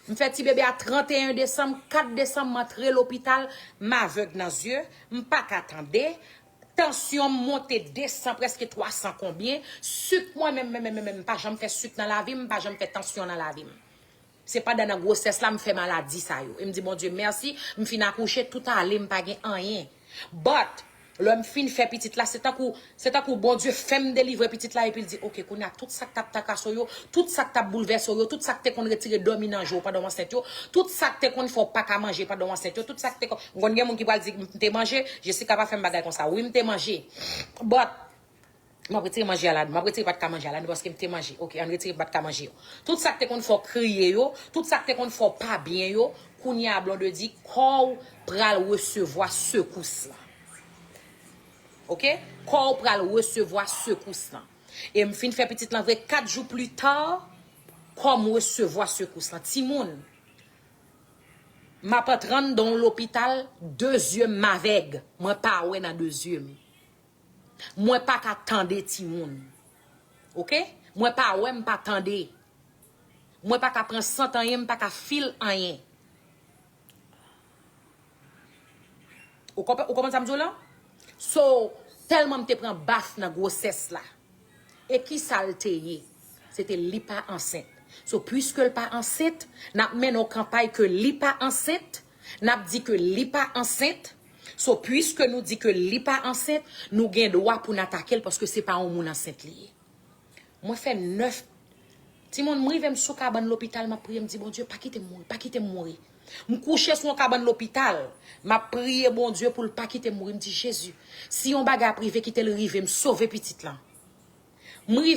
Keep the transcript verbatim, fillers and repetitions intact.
M fè ti bebe a trannteyen desanm, kat desanm, m antre lopital, m avèg nan zye, m pa ka tande. Tansyon m monte desan, prèske twasan konbyen. Sik mwen menm, menm, menm, menm, m pa janm fè sik nan lavi m, m pa janm fè tansyon nan lavi m. Se pandan nan gwosès la m fè maladi sa yo. E m di Bondye mèsi, m fin akouche, tout ale, m pa gen anyen. But, lè m fin fè pitit la, se tankou, se tankou Bondye fè m delivre pitit la, epi l di, oke, kounye a, tout sa k t ap trakaso yo, tout sa k t ap boulvèse yo, tout sa k te konn retire dòmi nan je w pandan w ansent yo, tout sa k te konn fè w pa ka manje pandan w ansent yo, tout sa k te konn, m konn gen moun ki pral di, m te manje, Jessica pa fè m bagay konsa. Wi, m te manje. But, m ap retire manje a ladan, m ap retire pa t ka manje a ladan, paske m te manje. Oke, ann retire pa t ka manje yo. Tout sa k te konn fè w kriye yo, tout sa k te konn fè w pa byen yo, kounye a Blondedy, kò w pral resevwa sekous lan. Oke? Kò w pral resevwa sekous lan. E m fin fè pitit lan vre, kat jou pli ta, kò m resevwa sekous lan. Timoun, m ap antre anndan yon lopital, de zye m avèg. Mwen pa wè nan de zye m. Mwen pa ka tande timoun. Oke? Mwen pa wè, m pa tande. Mwen pa ka pran sant anyen, m pa ka fil anyen. Ou konprann, ou konprann sa m di w la? So, tèlman m te pran baf nan gwosès la. E ki sa l te ye? Se te li pa ansent. So, puiske l pa ansent, n ap mennen yon kanpay ke li pa ansent, n ap di ke li pa ansent. So, puiske nou di ke li pa ansent, nou gen dwa pou n atake l paske se pa yon moun ansent li ye. Mwen fè nèf. Timoun, m rive m sou kabann lopital, m ap priye, m di, Bondye, pa kite m mouri, pa kite m mouri. M kouche sou yon kabann lopital, m ap priye Bondye pou l pa kite m mouri. M di, Jezi, si yon bagay ap rive, kite l rive, m sove pitit lan. M rive